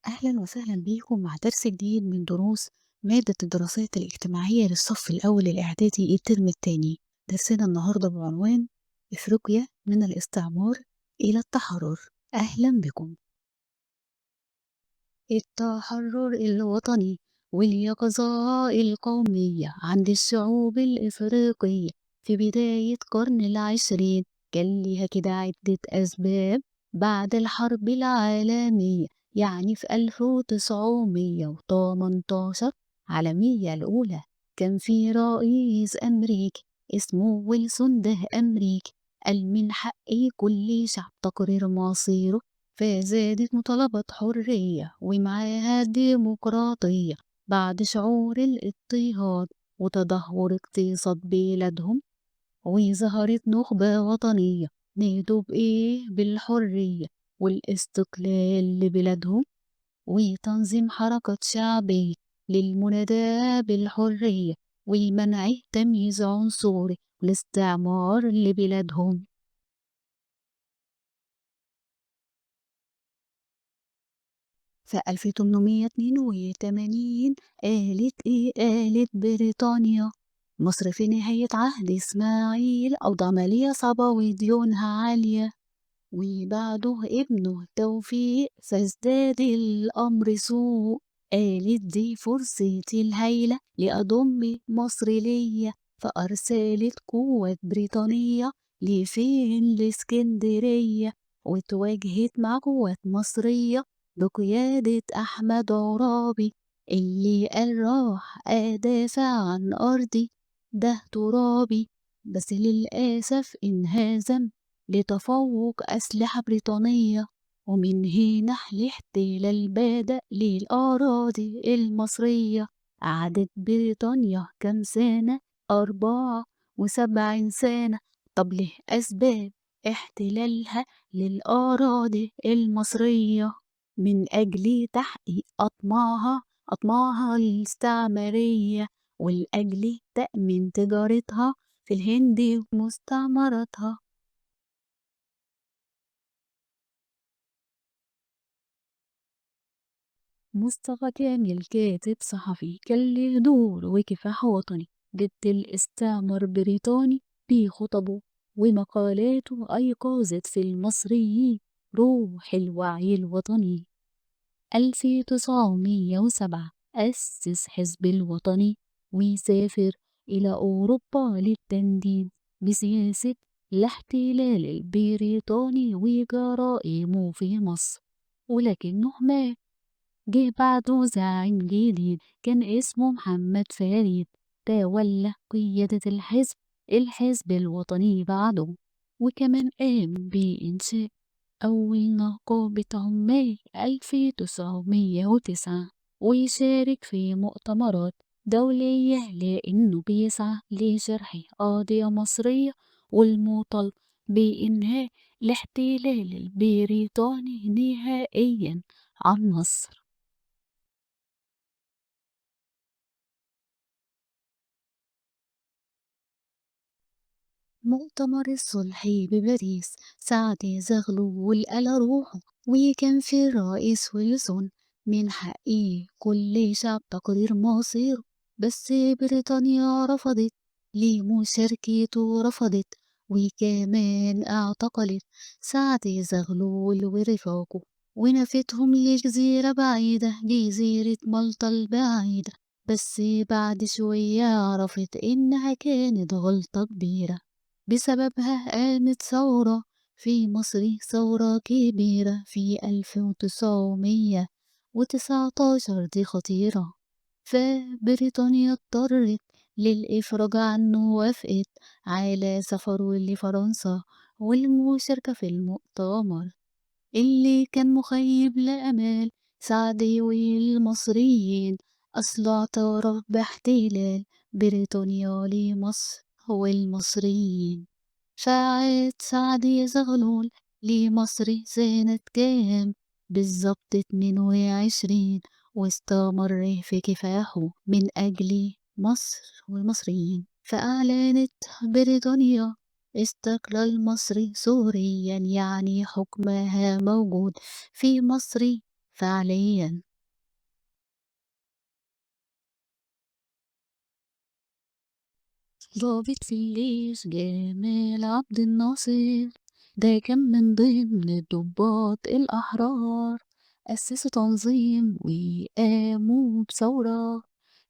أهلا وسهلا بيكم مع درس جديد من دروس مادة الدراسات الاجتماعية للصف الأول الإعدادي الترم الثاني. درسنا النهاردة بعنوان إفريقيا من الاستعمار إلى التحرر. أهلا بكم. التحرر الوطني واليقظة القومية عند الشعوب الإفريقية في بداية قرن العشرين كان ليها كده عدة أسباب. بعد الحرب العالمية يعني في 1918 عالمية الأولى كان في رئيس أمريكي اسمه ويلسون، ده أمريكي، قال من حق كل شعب تقرير مصيره، فزادت مطالبة حرية ومعاها ديمقراطية بعد شعور الاضطهاد وتدهور اقتصاد بلادهم، وظهرت نخبة وطنية نادوا بإيه؟ بالحرية والاستقلال لبلادهم، وتنظيم حركات شعبية للمناداة بالحرية ومنع تمييز عنصري والاستعمار لبلادهم. في 1882 قالت إيه؟ قالت بريطانيا مصر في نهاية عهد إسماعيل أوضاع مالية صعبة وديونها عالية، وبعده ابنه توفيق فازداد الأمر سوء. قالت دي فرصتي الهايلة لأضم مصر ليا، فأرسلت قوات بريطانية لفين؟ لإسكندرية، وتواجهت مع قوات مصرية بقيادة أحمد عرابي اللي قال راح أدافع عن أرضي ده ترابي، بس للأسف انهزم لتفوق أسلحة بريطانية، ومن هنا الاحتلال بدأ للأراضي المصرية. قعدت بريطانيا كام سنة؟ 74 سنة. طب ليه أسباب احتلالها للأراضي المصرية؟ من أجل تحقيق أطماعها الاستعمارية، ولأجل تأمين تجارتها في الهند ومستعمراتها. مصطفى كامل كاتب صحفي كان له دور وكفاح وطني ضد الاستعمار البريطاني بخطبه ومقالاته أيقظت في المصريين روح الوعي الوطني. 1907 أسس حزب الوطني وسافر إلى أوروبا للتنديد بسياسة الاحتلال البريطاني وجرائمه في مصر، ولكنه مات. جه بعده زعيم جديد كان اسمه محمد فريد، تولى قيادة الحزب الوطني بعده، وكمان قام بإنشاء أول نقابة عمال 1909، ويشارك في مؤتمرات دولية لأنه بيسعى لشرح قضية مصرية والمطالبة بإنهاء الاحتلال البريطاني نهائيا عن مصر. مؤتمر الصلح بباريس سعد زغلول قال روحه، وكان في الرئيس ويلسون من حقه كل شعب تقرير مصيره، بس بريطانيا رفضت لمشاركته، رفضت وكمان اعتقلت سعد زغلول ورفاقه ونفتهم لجزيرة بعيدة، جزيرة مالطا البعيدة. بس بعد شوية عرفت إنها كانت غلطة كبيرة، بسببها قامت ثورة في مصر، ثورة كبيرة في 1919 دي خطيرة. فبريطانيا اضطرت للإفراج عنه، وافقت على سفره لفرنسا والمشاركة في المؤتمر اللي كان مخيب لأمال سعد والمصريين. أصل اعترف باحتلال بريطانيا لمصر والمصريين. فعاد سعد زغلول لمصر سنة كام؟ بالظبط 22، واستمر في كفاحه من أجل مصر والمصريين. فأعلنت بريطانيا استقلال مصر سوريا، يعني حكمها موجود في مصر. فعليا. ضابط في الجيش جمال عبد الناصر، ده كان من ضمن الضباط الأحرار، أسسوا تنظيم وقاموا بثورة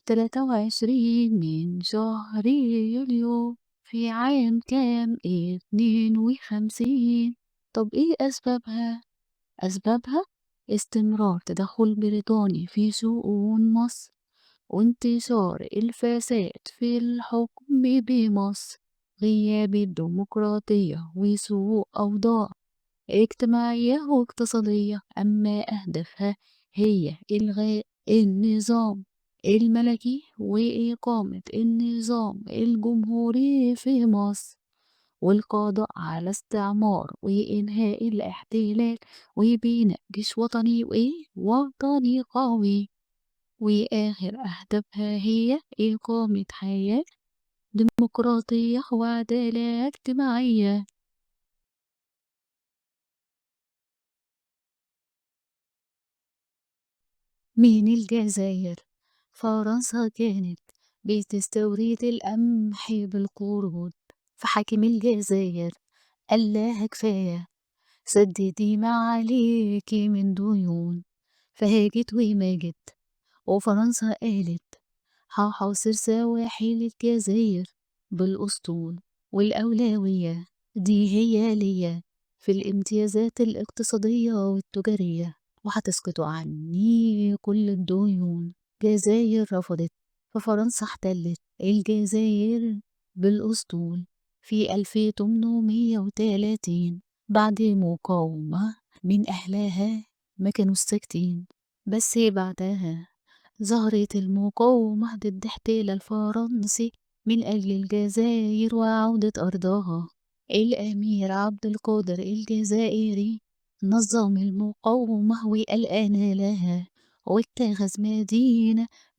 23 من شهر يوليو في عام كام؟ 52. طب إيه أسبابها؟ أسبابها استمرار تدخل بريطاني في شؤون مصر، وانتشار الفساد في الحكم بمصر، غياب الديمقراطية وسوء أوضاع اجتماعية واقتصادية. أما أهدافها هي إلغاء النظام الملكي وإقامة النظام الجمهوري في مصر، والقضاء على استعمار وإنهاء الاحتلال، وبناء جيش وطني وإيه؟ وطني قوي. وآخر أهدافها هي إقامة حياة ديمقراطية وعدالة اجتماعية. من الجزائر، فرنسا كانت بتستورد القمح بالقروض، فحاكم الجزائر قال لها كفاية، سددي ما عليكي من ديون. فهاجت وماجت، وفرنسا قالت هحاصر سواحل الجزائر بالأسطول، والأولوية دي هي ليا في الامتيازات الاقتصادية والتجارية، وهتسقطوا عني كل الديون. الجزائر رفضت، ففرنسا احتلت الجزائر بالأسطول في 1830 بعد مقاومة من أهلها ما كانوا ساكتين. بس بعدها ظهرت المقاومة ضد احتلال فرنسي من أجل الجزائر وعودة أرضها. الأمير عبد القادر الجزائري نظم المقاومة وقال أنا لها، واتخذ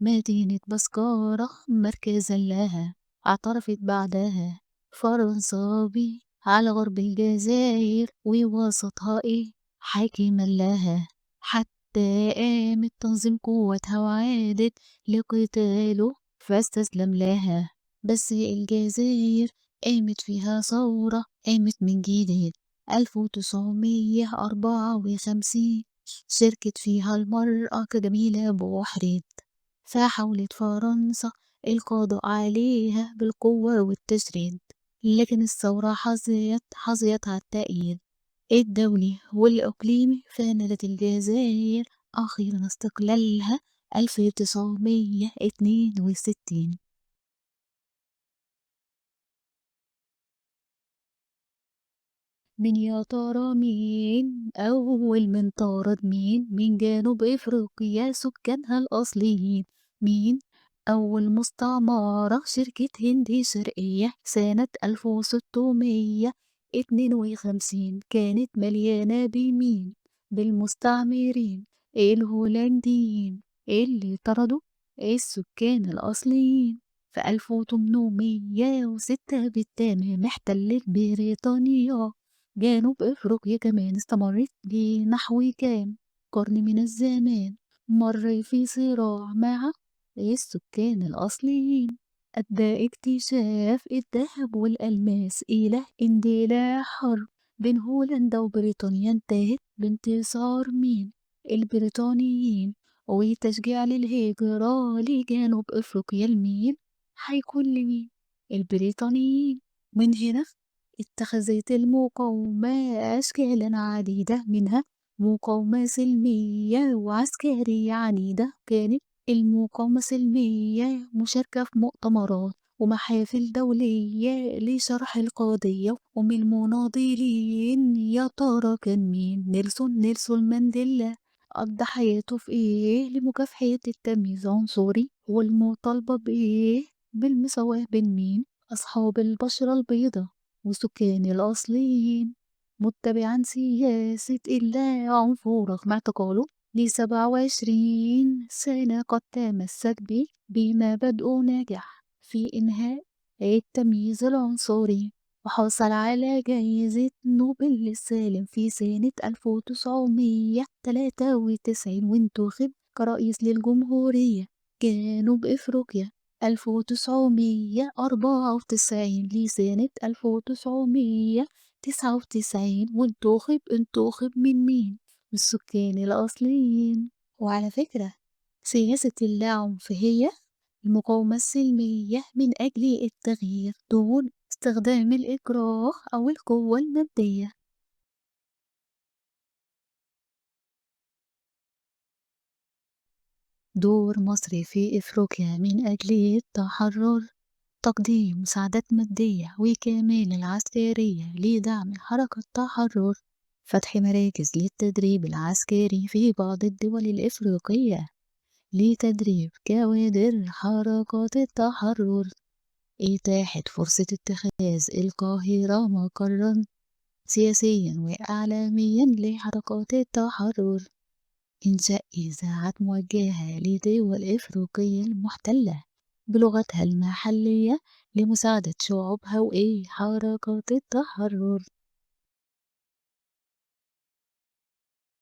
مدينة بسكارة مركزا لها. اعترفت بعدها فرنسا بيه على غرب الجزائر ووسطها إيه؟ حاكما لها، حتى قامت تنظيم قوتها وعادت لقتاله فاستسلم لها. بس الجزائر قامت فيها ثورة، قامت من جديد 1954، شاركت فيها المرأة كجميلة بوحريد. فحاولت فرنسا القضاء عليها بالقوة والتشريد، لكن الثورة حظيت على التأييد الدولي والإقليمي، فنالت الجزائر أخيرا استقلالها 1962. من يا ترى مين أول من طارد مين من جنوب إفريقيا سكانها الأصليين؟ مين أول مستعمرة شركة هند شرقية سنة 1652 كانت مليانة بمين؟ بالمستعمرين الهولنديين اللي طردوا السكان الأصليين. في 1806 بالتمام احتلت بريطانيا جنوب إفريقيا، كمان استمرت لنحو كام قرن من الزمان، مر في صراع مع السكان الأصليين، أدى اكتشاف الذهب والألماس إلى اندلاع حرب بين هولندا وبريطانيا انتهت بانتصار مين؟ البريطانيين، وتشجيع للهجرة لجنوب إفريقيا لمين؟ هيكون لمين؟ البريطانيين. من هنا اتخذت المقاومة أشكالا عديدة، منها مقاومة سلمية وعسكرية عنيدة. كانت المقاومة السلمية مشاركة في مؤتمرات ومحافل دولية لشرح القضية. ومن المناضلين يا ترى كان مين؟ نيلسون مانديلا قضى حياته في إيه؟ لمكافحة التمييز العنصري والمطالبة بإيه؟ بالمساواة بين مين؟ أصحاب البشرة البيضاء والسكان الأصليين، متبعا سياسة اللا عنف رغم اعتقاله ل27 سنة. قد تمسك بمبادئه ناجح في إنهاء التمييز العنصري. وحصل على جايزة نوبل للسلام في سنة 1993، وانتخب كرئيس للجمهورية جنوب إفريقيا 1994 لسنة 1999، وانتخب من مين؟ من السكان الأصليين. وعلى فكرة سياسة اللاعنف هي المقاومة السلمية من أجل التغيير دون استخدام الإكراه أو القوة المادية. دور مصر في إفريقيا من أجل التحرر: تقديم مساعدات مادية وكمان العسكرية لدعم حركة التحرر، فتح مراكز للتدريب العسكري في بعض الدول الإفريقية لتدريب كوادر حركات التحرر، إتاحة فرصة اتخاذ القاهرة مقرا سياسيا وإعلاميا لحركات التحرر، إنشاء إذاعات موجهة لدول إفريقية المحتلة بلغتها المحلية لمساعدة شعوبها وإيه حركات التحرر.